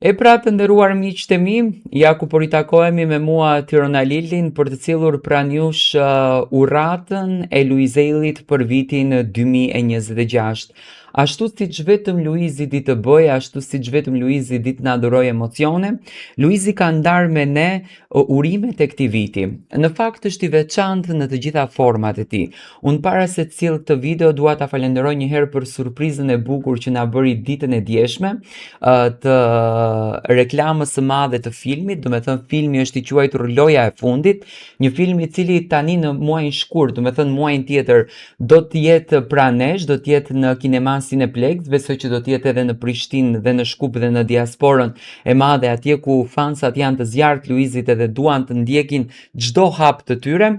E pra të nderuar miqtë e mi, ja ku po ritakohemi me mua Tiron Alilin për të sjellur pranë jush uh, uratën e Luiz Ejllit për vitin 2026. Ashtu siç vetëm Luizi di të bëjë, ashtu siç vetëm Luizi di të na dhurojë emocione, Luizi ka ndarë me ne urimet e këtij viti. Në fakt është i veçantë në të gjitha format e tij. Unë para se të sjell këtë video dua ta falenderoj një herë për surprizën e bukur që na bëri ditën e djeshme të reklamës së madhe të filmit, domethënë filmi është i quajtur Loja e fundit, një film i cili tani në muajin shkurt, domethënë muajin tjetër do të jetë pranë nesh, do të jetë në kinema Cineplexx, besoj që do të jetë edhe në Prishtinë dhe në Shkup dhe në diasporën e madhe atje ku fansat janë të zjarrtë Luizit edhe duan të ndjekin çdo hap të tyre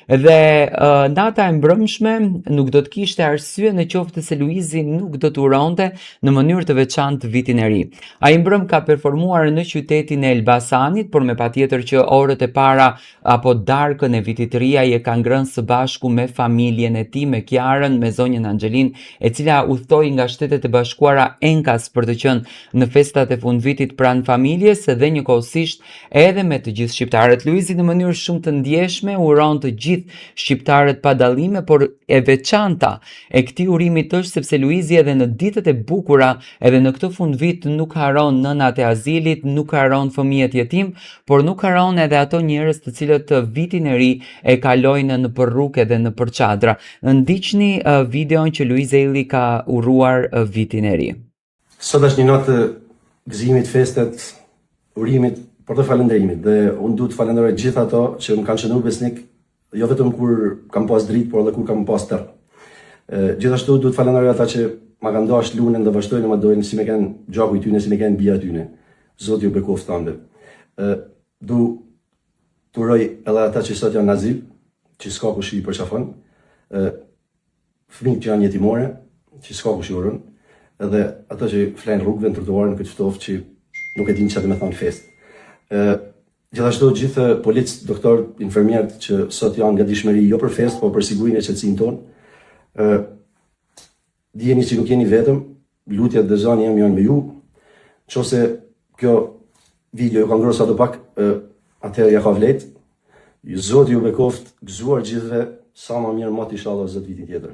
dhe uh, nata e mbrëmshme nuk do të kishte arsye në qoftë se Luizi nuk do të uronte në mënyrë të veçantë vitin e ri. Ai mbrëm ka performuar në qytetin e Elbasanit, por me patjetër që orët e para apo darkën e vitit të ri ai e ka ngrënë së bashku me familjen e tij, me Kiarën, me zonjën Anxhelinë, e cila udhëtoi nga Shtetet e Bashkuara enkas për të qenë në festat e fundvitit pranë familjes dhe njëkohësisht edhe me të gjithë shqiptarët. Luizi në mënyrë shumë të ndjeshme uron të gjithë shqiptarët pa dallime, por e veçanta e këtij urimi është sepse Luizi edhe në ditët e bukura, edhe në këtë fundvit nuk harron nënat e azilit, nuk harron fëmijët jetim, por nuk harron edhe ato njerëz të cilët vitin e ri e kalojnë nëpër rrugë edhe nëpër çadra. Ndiqni uh, videon që Luiz Ejlli ka uruar uh, vitin e ri. Sot është një natë gëzimit, festet, urimit, por dhe falënderimit dhe unë du të falënderoj gjithë ato që më kanë qëndru besnik, jo vetëm kur kam pas dritë, por edhe kur kam pas terr. Gjithashtu du të falënderoj ata që ma kanë dashtë Lunën dhe vazhdojnë ma dojnë si me kenë gjaku i tyne, si me kenë bija e tyne. Zoti ju bekoftë tanëve. Du të uroj edhe ata që sot janë në azil, që s'ka kush i përqafon, Fëmijët që janë jetimore, që s'ka kush i uron, edhe ata që flejnë rrugëve në trotuar në këtë ftohtë që nuk e dinë çfarë do të thonë festë. Ë gjithashtu gjithë policët, doktorët, infermierët që sot janë në gatishmëri jo për festë, por për sigurinë e qetësinë tonë. Ë dijeni që nuk jeni vetëm, lutjet dhe zani jem janë me ju. Qofse kjo video ju ka ngrohur sado pak, atëherë ja ka vlejt. Zoti ju bekoftë, gëzuar gjithëve, sa ma mirë mot inshallah Zot vitin tjetër.